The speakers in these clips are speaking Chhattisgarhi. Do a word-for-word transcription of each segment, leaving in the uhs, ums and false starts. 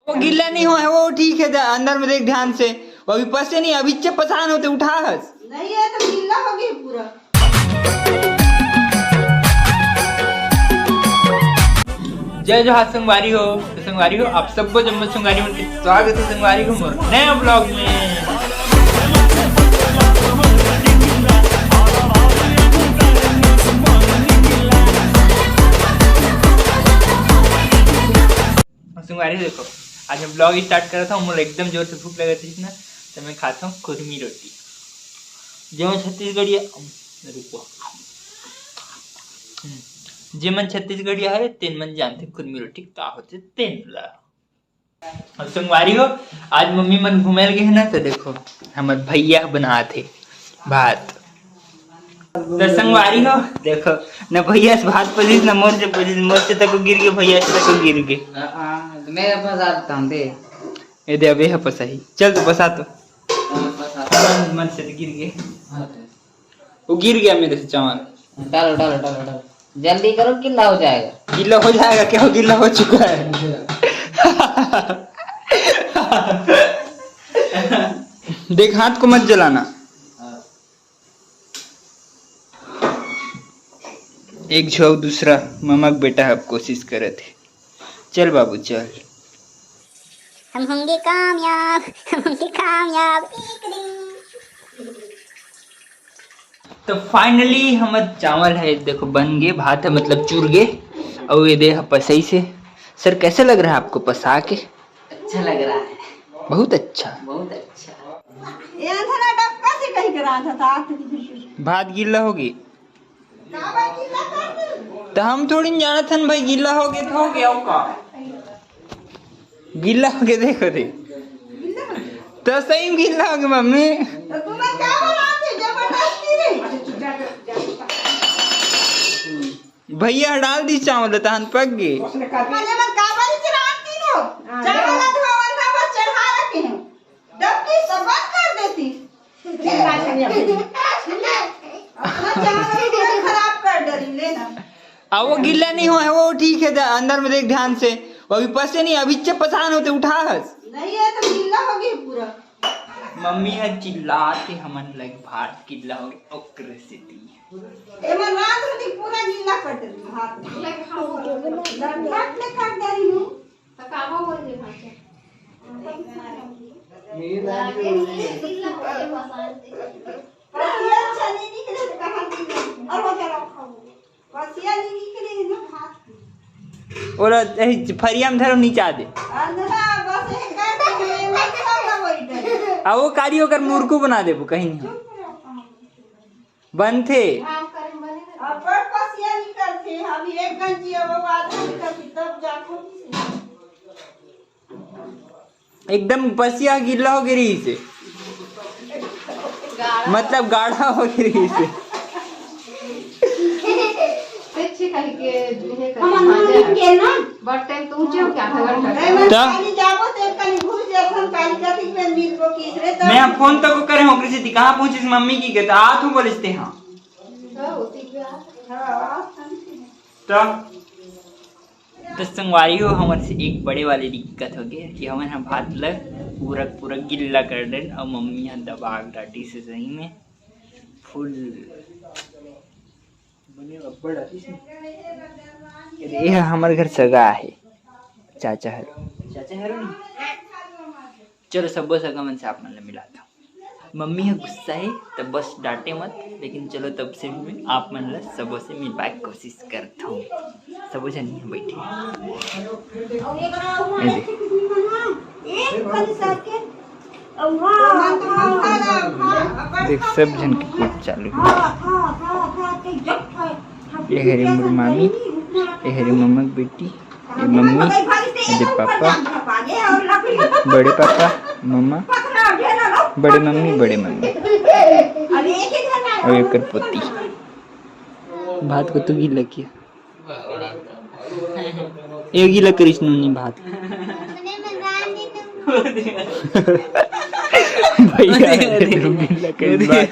वो गिल्ला नहीं हुआ है, वो ठीक है, अंदर में देख ध्यान से। वो अभी पसे नहीं, अभी इच्छे पसान होते उठा हस। नहीं है तो गिल्ला हो गया पूरा। जय जोहार संगवारी हो। तो संगवारी हो, आप सबको जम्मो संगवारी मन के स्वागत है संगवारी हो मोर नया ब्लॉग में। संगवारी देखो, आज मैं ब्लॉग स्टार्ट करत हूँ। मोला एकदम जोर से भूख लगत रहिस ना, तो मैं खात हूँ खुरमी रोटी। जेमन छत्तीसगढ़िया, रुको, हम्म, जेमन छत्तीसगढ़िया हरे, तेन मन जानथे खुरमी रोटी का होथे, तेन ला। अब संगवारी हो, आज मम्मी मन घूमे ल गे हे ना, तो देखो, हमर भैया बनात हे भात। तो संगवारी हो, देखो, न भैया से भात पसीस, न मोर से पसीस, मोर से तको गिर गे, भैया से तको गिर गे। हाँ, तो मैं फंसा देता हूँ, दे। ये दे, अब ये पसाही। चल, तो पसा तो। हाँ, फंसा। मन, मन से तो गिर गे। हाँ, तो। वो गिर गया मेरे से चावल। डालो, डालो, डालो, डालो। जल्दी करो, गिल्ला हो जाएगा। गिल्ला हो जाएगा क्या? वो गिल्ला हो चुका है। देख, हाथ को मत जलाना। एक झो दूसरा ममा के बेटा ह कोशिश करत हे। चल बाबू, चल। हम होंगे कामयाब, हम होंगे कामयाब एक दिन। तो finally हमर चावल है, देखो, बन गे, भात है, मतलब चुर गे। और ये दे ह पसई से। सर, कैसे लग रहा है आपको पसा के? अच्छा लग रहा है। बहुत अच्छा। बहुत अच्छा। ये अंधरा डबका से कहीं के रहा था, था। भात गिल्ला हो गे। तो हम थोड़ी न जानत हन भाई, गिल्ला हो गे तो हो गे, अउ का? गिल्ला हो गे, देखो दे। तो सही में गिल्ला हो गे मम्मी। तो तुमन का बनाते जबरदस्ती रे? भैया डाल दी चावल, तहन पक गे। मने मन का बारी चढ़ाती हो? चावल धोवल था, बस चढ़ा रखे हैं। डबकी सब बंद कर देती। अपना चावल पूरा खराब कर डरी, ले ना। अब वो गिल्ला नहीं हुआ है, वो ठीक है, द-, अंदर में देख ध्यान से। वो अभी पसे नहीं, अभी इच्छे पसान होते उठा हस। नहीं है तो गिल्ला हो गया पूरा। मम्मी ह चिल्लात हे हमन लग भात गिल्ला हो गया, ओकरे सेती। एमन रात में पूरा गिल्ला कर देली भात। लटपट ले कर देली हूँ। तो का हो गइल रे भांचा? पसिया अच्छा नहीं निकले तो कहाँ निकले? और वो जरा खाओ। पसिया नहीं निकले ना भात। ओला एही फरिया में धरो, नीचा दे। अंधरा बस एक कर दे, मैं सब ना वही डर। आ वो कारी ओकर मुरकू बना देबो, कहीं नहीं। चुप रहो, कहाँ बनथे। काम करे में बने ना। अब्बड़ पसिया निकलथे, अभी एक गंजी अब आधा निकलथे, तब जाको किसे। एकदम पसिया गिल्ला हो गे रहिसे। गाढ़ा। मतलब गाढ़ा हो गे रहिसे। अच्छे कह के, इन्हें कह हम के अंदर भांजा। के ना। बट टाइम तो ऊंचे हो क्या था, घर का? नहीं, मैं त? खाली जाबो, ते कहीं घुस जाबो, हम काली कथी पे मिलबो, किसरे तो। मैं फोन तक करे हूँ, कृषि, कहाँ पहुंचिस मम्मी की कहता, आ तू बोलिस ते, हाँ। हाँ, होती क्या? हाँ, त? तो संगवारी हो, हमर से एक बड़े वाली दिक्कत हो गई कि हमन ह भात ल पूरा पूरा गिल्ला कर देन, और मम्मी ह दबा के डाटी से सही में फुल बने अब्बड़ आतिस। ये ह हमर घर सगा आहे, चाचा हर। चाचा हर नहीं? चलो, सब्बो सगा मन से आप मन ल मिलाता हूँ। मम्मी ह गुस्सा हे, त बस डांटे मत, लेकिन चलो, तब से भी मैं आप मन ल सबो से मिलवाए के कोशिश करत हूँ। सबो झन यहाँ बैठे। ये देख। देख, सब झन के कूट चालू हे। ये हरे मोर मामी, ये हरे ममा के बेटी, ये मम्मी, ये दे पापा, बड़े पापा, मम्मा, बड़े मम्मी, बड़े मम्मी, और एकर पोती। भात को तू गिल्ला किया। ये गिल्ला करिस नोनी भात। भैया, अरे, अरे। तू गिल्ला करिस भात।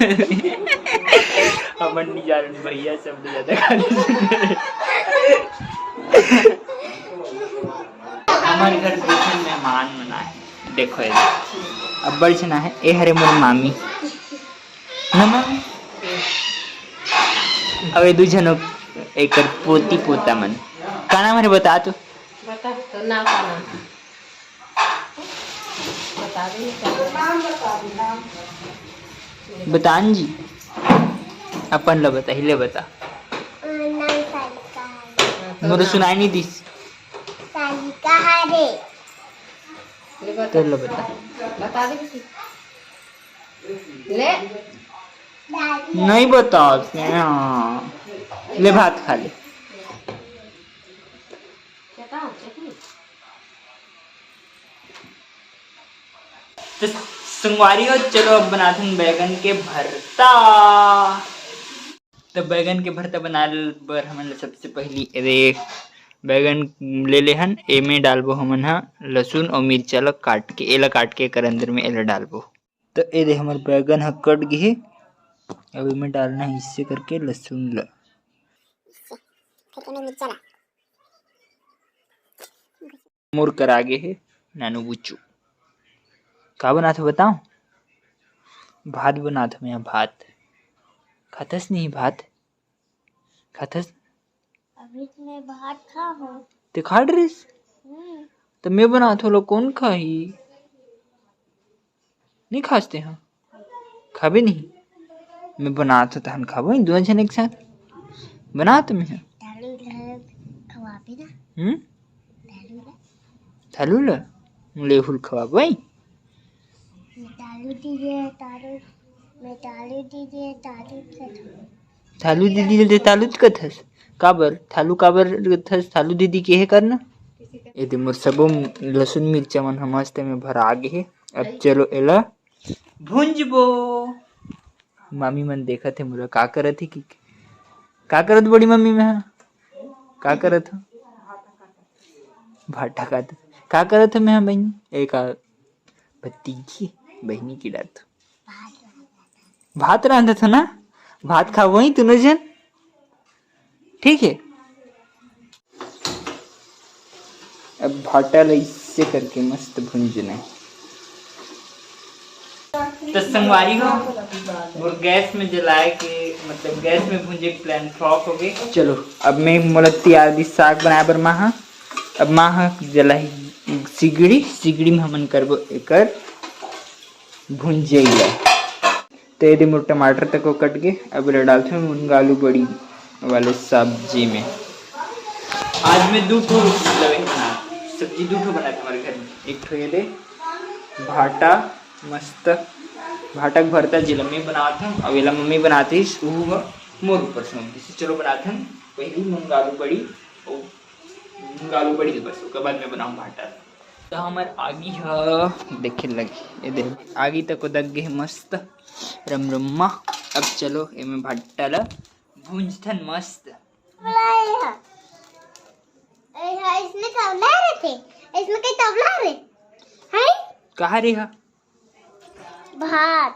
हमन नहीं जान भैया शब्द ज्यादा खाली। हमारे घर किचन में आन मना है। देखो ये, अब्बड़ झन आहे। ए हरे मोर मामी, नमन। अब ये दू झन एकर पोती पोता मन। का नाम हरे बता तो? बता तो नाम का नाम। बता दे ना। बतान जी, अपन ला बता, हिले बता। नाम सारिका हरे। मोर सुनाई नहीं दिस। सारिका हरे। ले बता। तो लो बता। बता दे किसी। ले। दादी। नहीं बता उसने, हाँ। ले भात खा ले। क्या कहा? चटनी? तो संगवारी हो, चलो अब बनाथन बैगन के भरता। तो बैगन के भरता बनाए बर हमन ला सबसे पहली एदे बैगन ले लेहन, एमे डालबो हमन ह लहसुन और मिर्चा ला काट के, एला काट के एकर अंदर में एला डालबो। तो एदे हमर बैगन ह कट गे हे, अब एमे डालना है इससे करके लहसुन ला। फिर एमे मिर्चा ला। मोर कर आगे हे नानू बुच्चू। का बनात हो बताओ? भात बनात हो मैं, भात। खातस नहीं भात? खातस? अभी तो मैं भात खा हूँ। ते खा डरिस? हम्म। तो मैं बनात हो लो, कौन खाही? नहीं खास ते हा? खाबे नहीं? मैं बनात हो तहन खाबो, दोनों झन एक साथ। बनात मैं हा। दारू ला खवाबे ना। हम्म? दारू ला। थालू ला? लेहुल खवाबो, आई? मैं दारू दीजिए, दारू, मैं दारू दीजिए, दारू के थालू दीदी ले तालू कथस? काबर? थालू काबर कथस? थालू दीदी के हे करना? एदे मोर सबो लहसुन मिर्चा मन ह मस्त में भरा गे हे। अब चलो एला भुंजबो। मामी मन देखत हे मोला, का करत हे कि, का करत बड़ी मम्मी में हा? का करत हो? भाटा खात। का करत हो मैं हा बहिनी? ए का भतीजी, बहिनी की डात। भात रांधत हो ना, भात खाबो ही दोनों झन, ठीक है। अब भाटा ला इससे करके मस्त भूंजना है। तो संगवारी हो, मोर गैस में जलाए के, मतलब गैस में भूंजे के प्लान फ्लॉप हो गए। चलो, अब मैं मोला तैयार दी साग बनाए बर माँ हा। अब माँ हा जलाई सिगड़ी, सिगड़ी में हमन करबो एकर भुंजई ला। तो एदे मोर टमाटर तको कट गे, अब एला डालथन मूंग आलू बड़ी वाले सब्जी में। आज मैं दू ठो, मतलब, बना, सब्जी दू ठो बनाए हमारे घर में। एक ठो एदे भाटा, मस्त भाटा के भरता, जेला मैं बनात हूँ, अब एला मम्मी बनात रहिस, उहू ह मोर ऊपर से मम्मी से। चलो बनात हन पहली मूंग आलू बड़ी, ओ, मूंग आलू बड़ी बस, ओकर बाद मैं बनाऊँ भाटा। तो हमर आगी ह देखे लगे, ये देख आगी तक दग गे हे मस्त रमरम्मा। अब चलो एमे भाटा ला भूंजथन मस्त। ए, हाँ, इसमें तबला रहते, इसमें कहीं तबला रे, हैं? कहाँ रे हा? भात।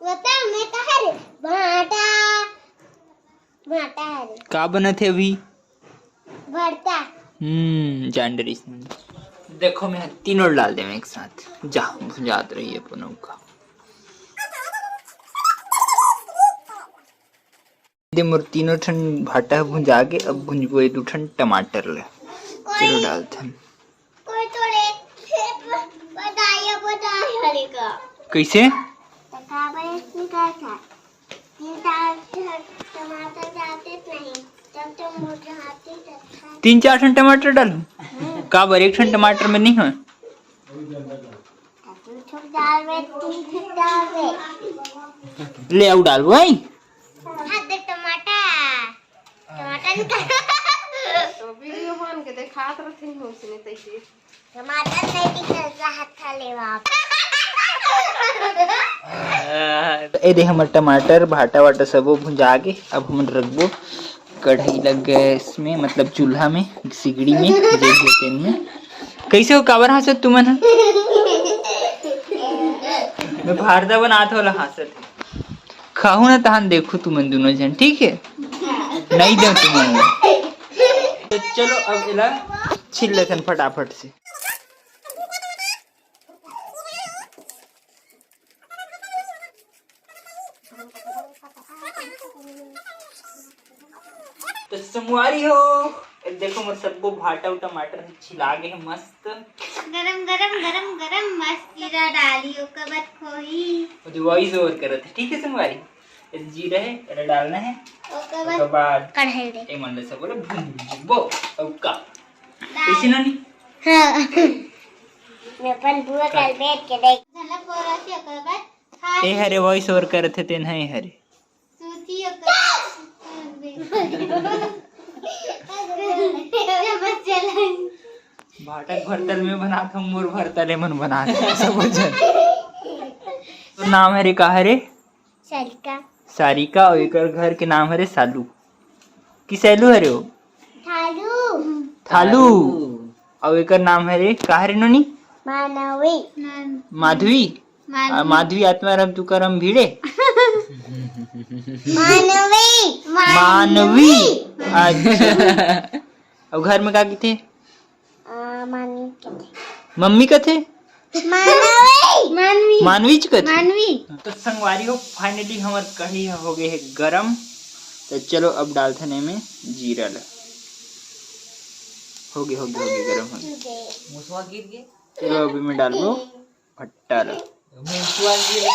बता, मैं कहाँ रे? भाटा। भाटा है रे। का बनत हे अभी? भरता। हम्म, जान डरिस नहीं। देखो, मैं तीनों डाल देवे एक साथ। जा, भुंजात रहिए अपन का। दे मोर तीनों ठन भाटा ह भुंजा गे, अब भुंजबो ए दू ठन टमाटर ले। चलो डालथन। कोई तो रे, बताइए, बताइए हरे का। कैसे? तो काबर इसमें का था? तीन चार ठन टमाटर डालते नहीं, तब तो मुरझाते रहता। तीन चार ठन टमाटर डालूं? हम्म। काबर एक ठन टमाटर में नहीं होय? तो तू ठुक डालबे, तीन ठुक डालबे। ले आऊ डालबो, आई? हाँ, दे टमाटर। टमाटर निकाल। तो वीडियो बन के देखात रहथिन हो उसने तैसे। टमाटर नहीं निकल रहा था, ले बाप। ए दे हमर टमाटर, भाटा वाटा सबो भुंजा गे। अब हमन रखबो कढ़ाई ला गैस में, मतलब चूल्हा में, सिगड़ी में, जे भी तेन में। कैसे हो, काबर हंसत तुमन ह? मैं भारदा बनात होला हंसत। खाहू ना तहान देखो तुमन दोनों जन, ठीक है? नहीं दो तुमन। तो चलो अब एला छील लेथन फटाफट से। तो संगवारी हो, देखो मोर सबो भाटा अउ टमाटर छिला गे हे मस्त। गरम गरम गरम गरम मस्त जीरा डाली, ओकर बाद खोही। वो जो वॉइस ओवर करत हे, ठीक है संगवारी, ये जीरा है, एला डालना है। ओकर बाद ओकर बाद कढ़ाई दे। ए मन ले सब बोले भूंजबो, अउ का? दाल। ऐसे ना नहीं। हाँ। मैं अपन बुआ कल बैठ के देख। धनला पोरा से ओकर बाद खा ए हरे वॉइस ओवर करत हे, तेन हे हरे। सूती ओकर बाद चम्मच चलाई। भाटा के भरतल में बनात हूँ, मोर भरतल एमन बनात हे, सब जन। तो नाम हरे का हरे? सारिका। सारिका, अउ एकर घर के नाम हरे सालू। कि सैलू हरे हो? थालू। थालू। अउ एकर नाम हरे का हरे नोनी? मानवी। माधवी। माधवी। आ, माधवी आत्माराम तुकाराम भिड़े। मानवी। मानवी। अच्छा। अउ घर में का किथे? आ, मानवी कथे। मम्मी कथे? मानवी। मानवी। मानवीच कथे। मानवी। तो संगवारी हो, finally हमर कढ़ी ह हो गे हे गरम। तो चलो अब डालथन एमे जीरा ला। हो गे, हो गे, हो गे, गरम हो गे। मुसवा गिर गे। चलो अब एमे डालबो भट्टा ला। मुसवा गिर गे।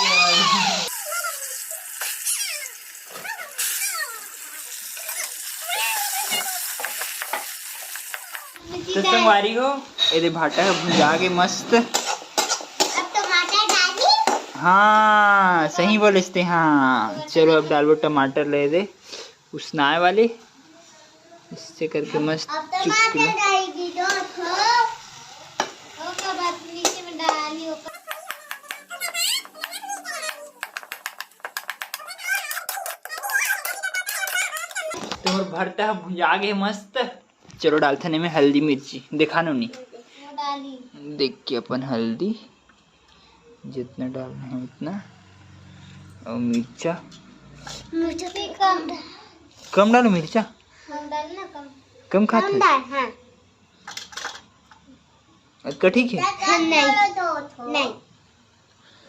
तो संगवारी हो, एदे भाटा ह भुंजा गे मस्त। अब टमाटर डाली? हाँ, सही बोलेस ते, हाँ। चलो अब डालबो टमाटर ला एदे उसनाए वाले, इससे करके मस्त अब चुटकी टमाटर ला। डालेगी दो ठो। ओकर बाद नीचे में डाली ओकर। तोर भरता ह भुंजा गे मस्त। चलो डालथन एमे हल्दी मिर्ची, देखा नोनी। वो डाली। देख के अपन हल्दी जितना डालना है उतना, अउ मिर्चा मिर्चा तो कम डाल। कम डालो मिर्चा। कम डाल ना, कम। कम खात कम हस? डाल, हाँ। अतका ठीक है? हाँ, नहीं। नहीं।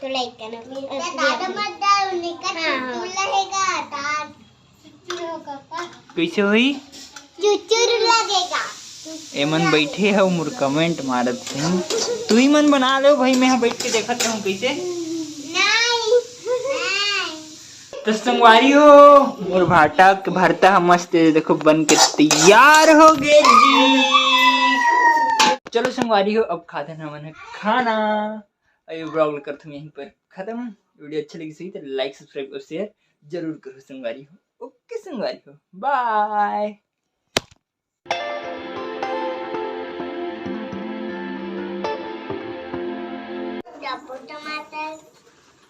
तो लाइक करना। ज्यादा मत डालो, नहीं का हाँ, हाँ। चुलचुल रहेगा, दाल चुलचुल होगा का? कैसे होई? चुचुर लगेगा। एमन बैठे हव मोर comment मारत हे। तुही मन बना लो भाई, मैं यहाँ बैठ के देखत रहूँ कैसे। नहीं, नहीं। तो संगवारी हो, मोर भाटा के भरता ह मस्त, देखो बन के तैयार हो गे जी। चलो संगवारी हो, अब खाथन हमन ह खाना। अउ ये vlog ल करथन यहीं पर खत्म। Video अच्छा लगी सही तो like, subscribe और share जरूर करो संगवारी हो। OK संगवारी हो, bye। टमाटर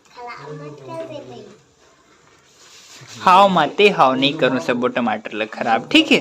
खराब मत कर दे भाई। हाव माते हाव नहीं करूँ सबो टमाटर ल खराब, ठीक है?